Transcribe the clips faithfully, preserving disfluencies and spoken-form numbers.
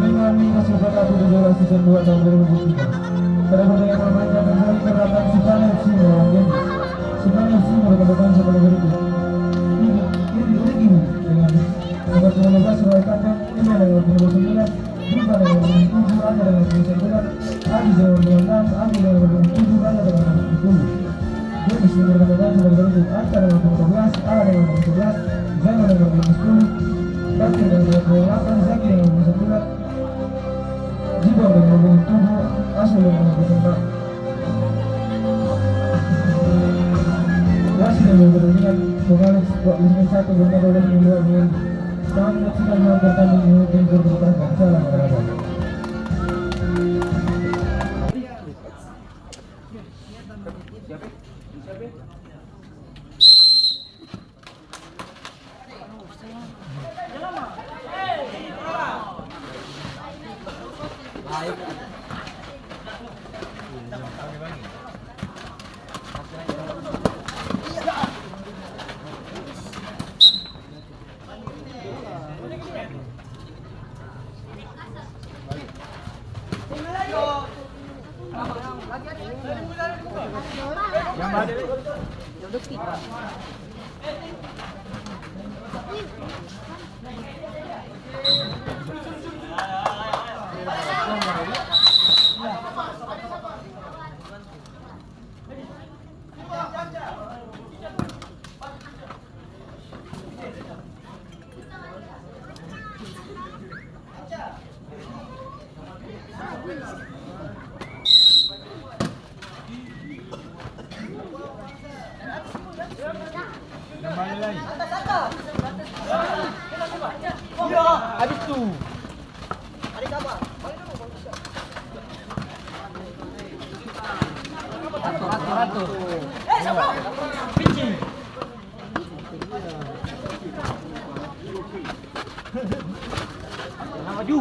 Pada pertandingan permainan kali ini terdapat Sukana F C melawan Densus. Sukana F C merupakan pemain berikut. Ini, ini, ini dengan nomor lima belas Roy Kapten, ini dengan nomor sembilan, Jumpa dengan nomor tujuh, Anda dengan nomor sembilan, Adi dengan nomor enam, Adi dengan nomor tujuh, Anda dengan nomor sepuluh. Jadi, nomor kandidasi nomor satu, Anca dengan nomor sebelas, Ala dengan nomor sebelas, Zainal dengan nomor sepuluh, Bakri dengan nomor delapan, Zaki dengan nomor sembilan, Jibor dengan nomor tujuh, Asul dengan nomor empat. Wasit yang bertandingan, Bung Alex, Bung Alex satu, Bung Alex dua, Bung Alex. Kami menyaksikan hal pertandingan tim Gor Pakrakan. Salam olahraga. Abis tu. Atur, atur, atur. Pitching. Maju.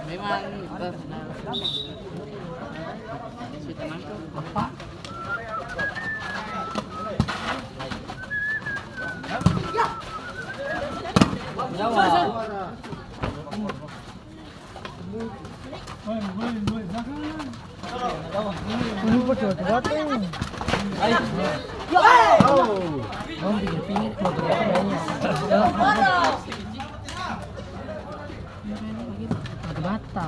Memang, eh, si tenang tuh. Apa? Jawa. Bata.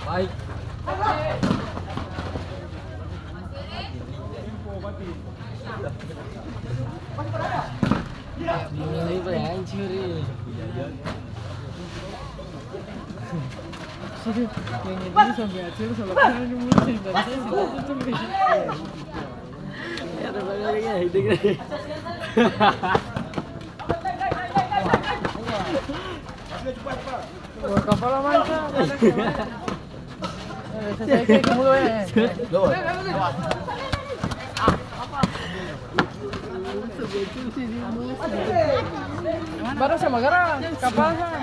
Baik. Ini paling hancur ini. Sorry, yang ini sampai hancur, sampai hancur, sampai hancur. Ya, ada banyak lagi ya, itu kan. Wah, kapala manca. Eh, sesuai kayak dulu, eh. Baru sama gara, kapal sama.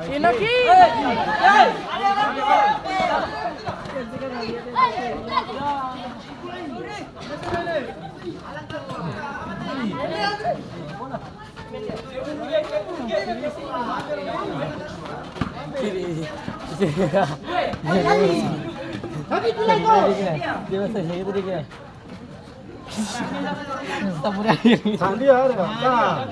Inaki. Kiri. Dia bahasa Inggris dia. Sandi ada, nah.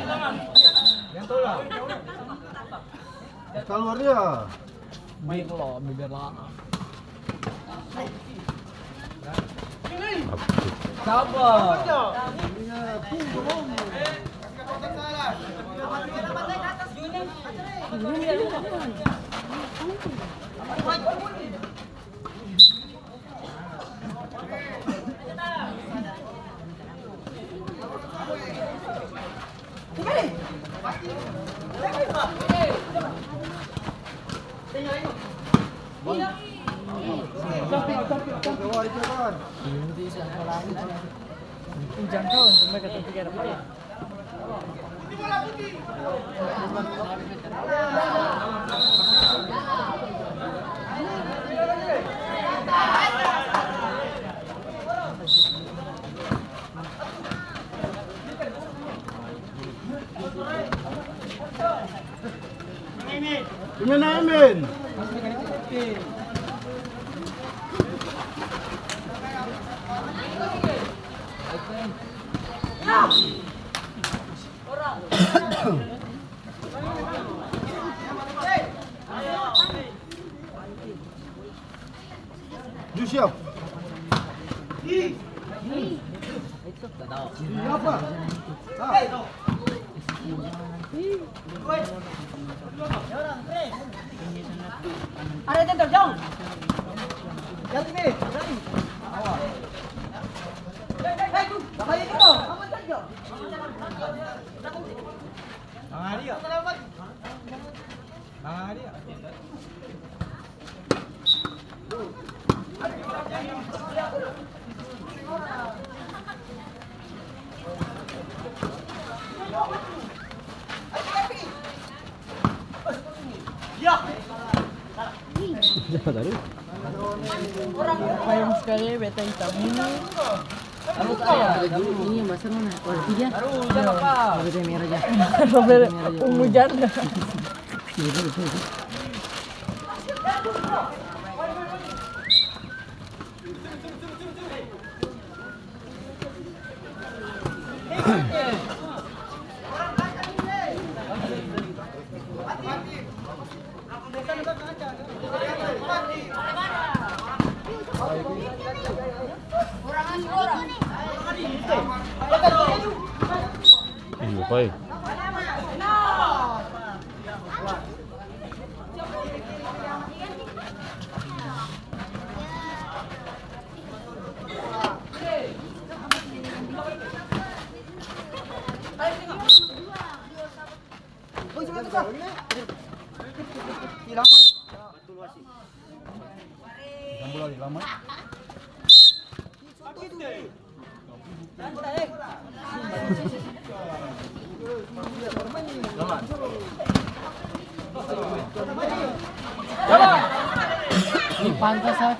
Keluar dia. Bibir lo, bibir lo. Sabar. Jangkau untuk mereka, tapi kira Gimana, Amin? Ju siap. Siapa? Ah. Ada tentu, jauh. Jauh sini. Awas. Hei, hei, hei, tuh. Apa itu? Apa itu? Bang Aryo. Bang Aryo. Payung skali beta itam ini. Ini yang basar mana? Oh, tiga. Beta yang merah aja. Beta yang merah aja. Ungu janda. Ih, baik. Ini pantas, ah.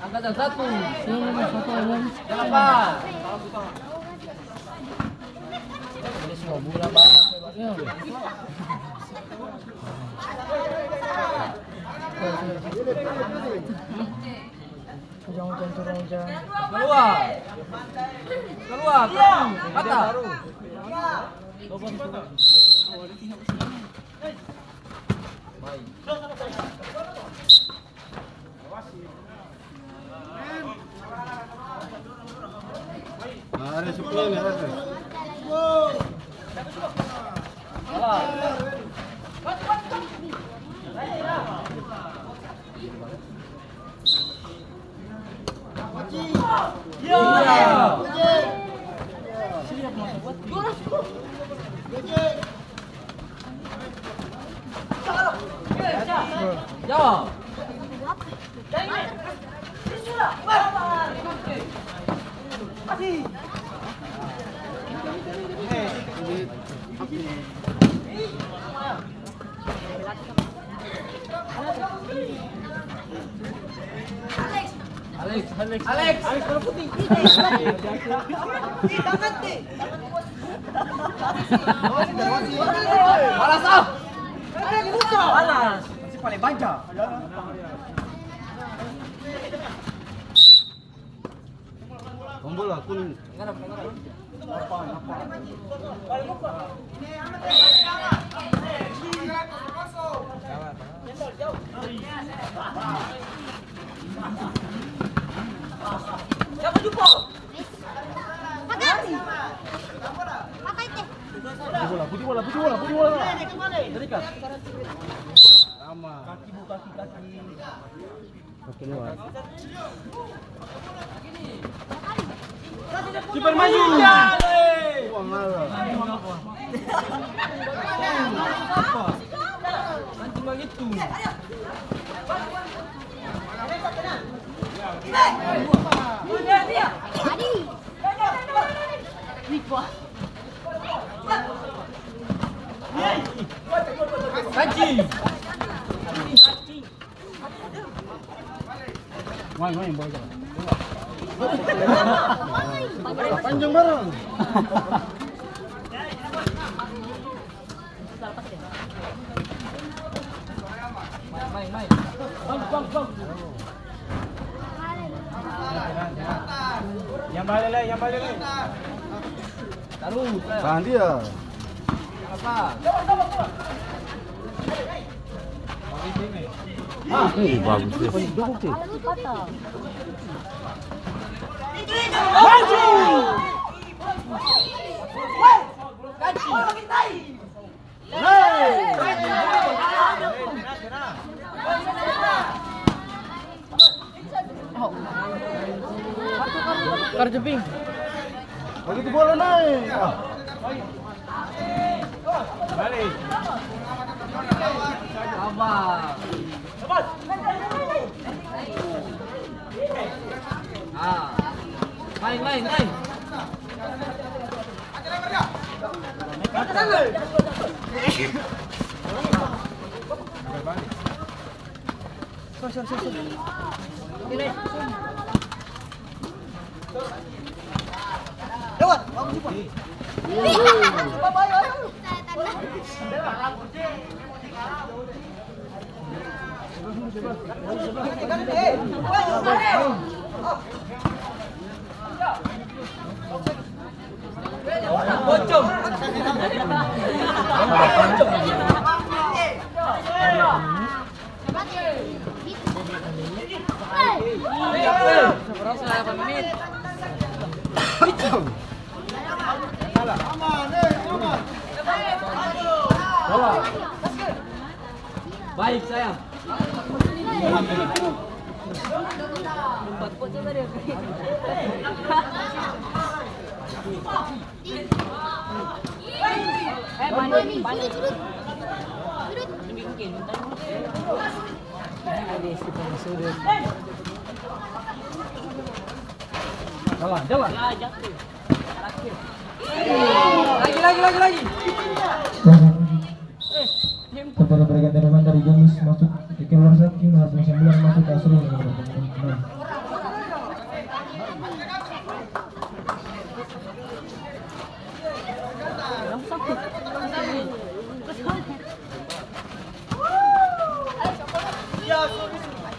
Angkatan satu. Sini, satu lagi. Kenapa? Ini semua bola, Pak. Hujan, hujan turun, hujan. Keluar. Keluar, keluar. Mata. Nah, ada sepuluh nih, ada. Alex, Alex, Alex. Alex, bola putih. Balas, ah. Balas. Masih paling banyak. Bola kuning. Putih bola, putih bola, putih bola, putih bola. Terikat. Sama. Kaki, Bu, kaki, kaki. Kaki luar. Kiper maju. Uang ngalah. Apa? Mancing bagitu. Main, main, bola jalan. Panjang barang. Main, main, main. Bang, bang, bang. Yang balik, Le, yang balik, Le. Tarus, Le. Tahan dia. Apa? Ah, eh, bagus dia. Maju! Karjeping. Bagitu bola nae. Ah. Balik. Abang. Ah. Main, main, main. Sorry, sorry, sorry, sorry. Lewat, bagus, Pak. Baik, sayang. Jalan, jalan. Lagi, lagi, lagi, lagi. Kepada berikan tanaman dari James masuk ke keluar satu, nomor sembilan masuk ke Asrul, nomor enam.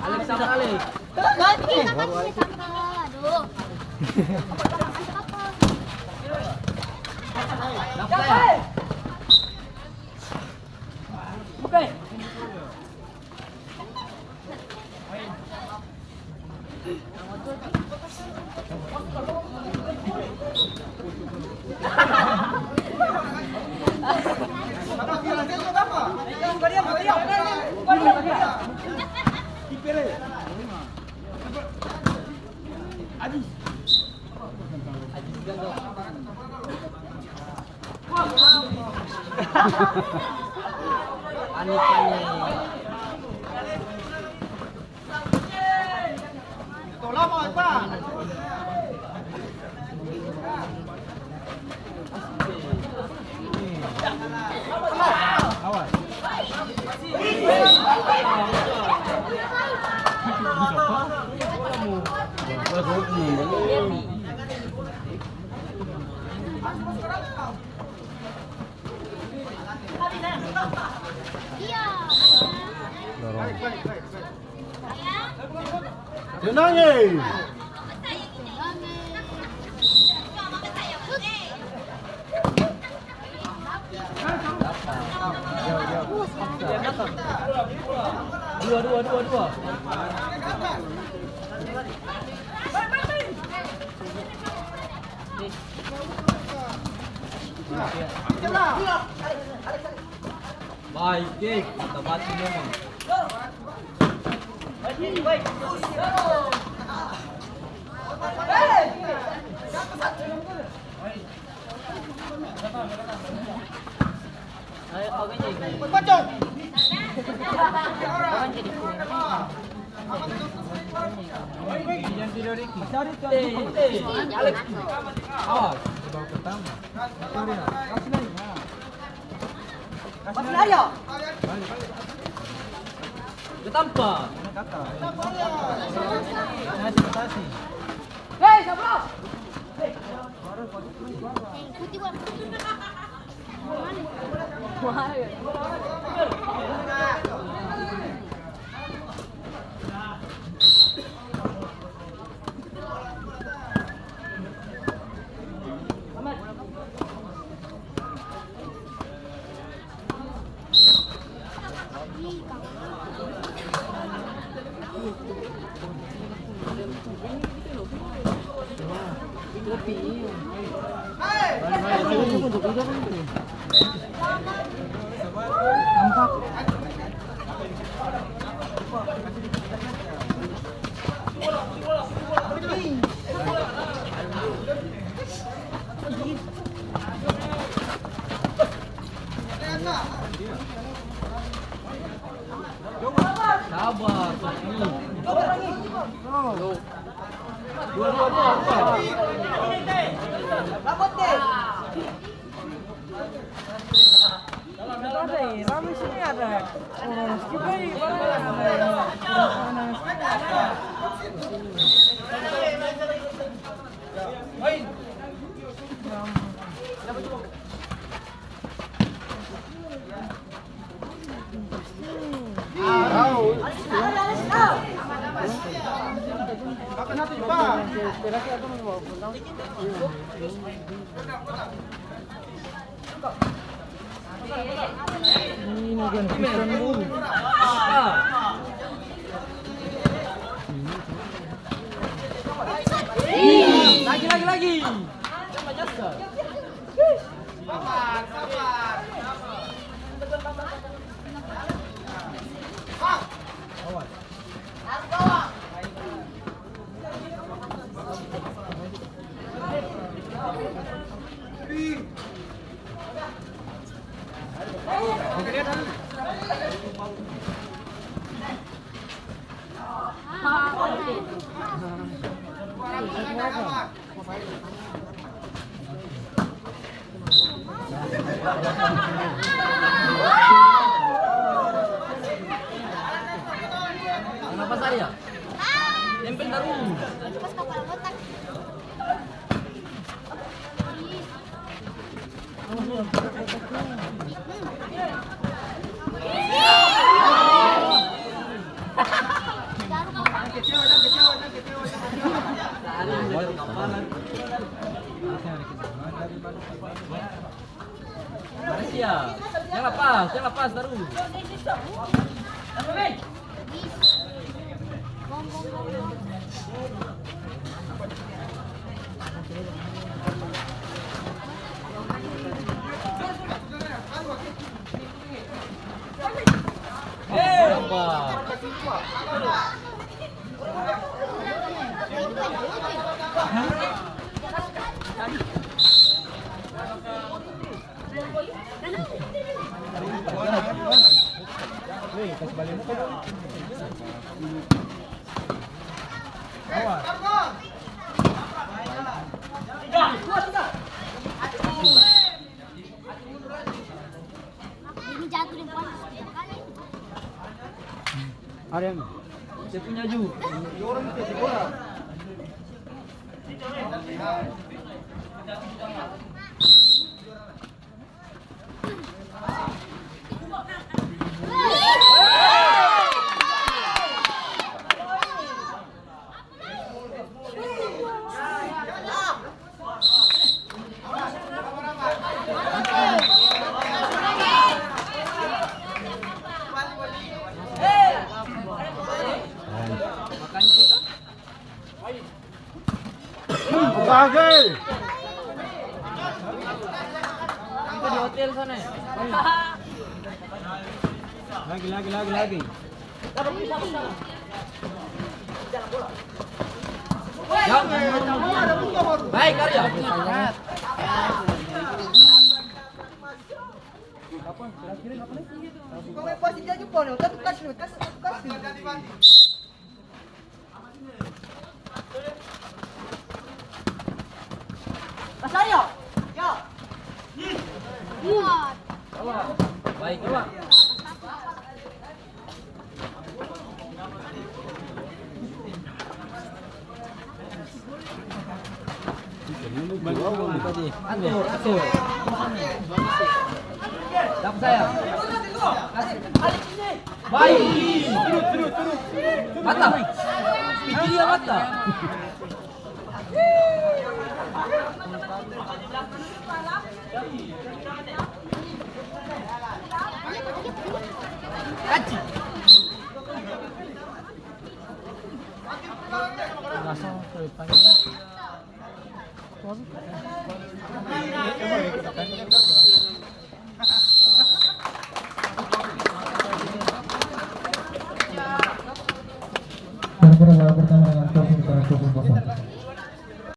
Alex sama Alex. Aduh. Panik, panik. Dorong. Tenang, eh. Dua, dua, dua, dua. Baik, eh, kita bati memang. Alex, awas, babak pertama. Sorry, ya. Kasih lagi, ya. Kasih lagi, ya. Balik, balik. Dia tampa. Kasih, kasih. Hei, Sabro! Sabar, Sofi. Dua, dua, dua, dua. Ada, eh, rame sini ada. Oh, kita ini mana ada, eh, Lagi, lagi, lagi. Kenapa saya? Tempel tarus. Malaysia. Yang lepas, yang lepas, taruh. Ini jatuh deng panas. Ada yang dia punya ju. Di hotel sana. Lagi, lagi, lagi, lagi. Baik, Arya. Baik, Pak. Atur, atur. Dapa saya. Baik. Mata. Pikir dia mata. Kaci.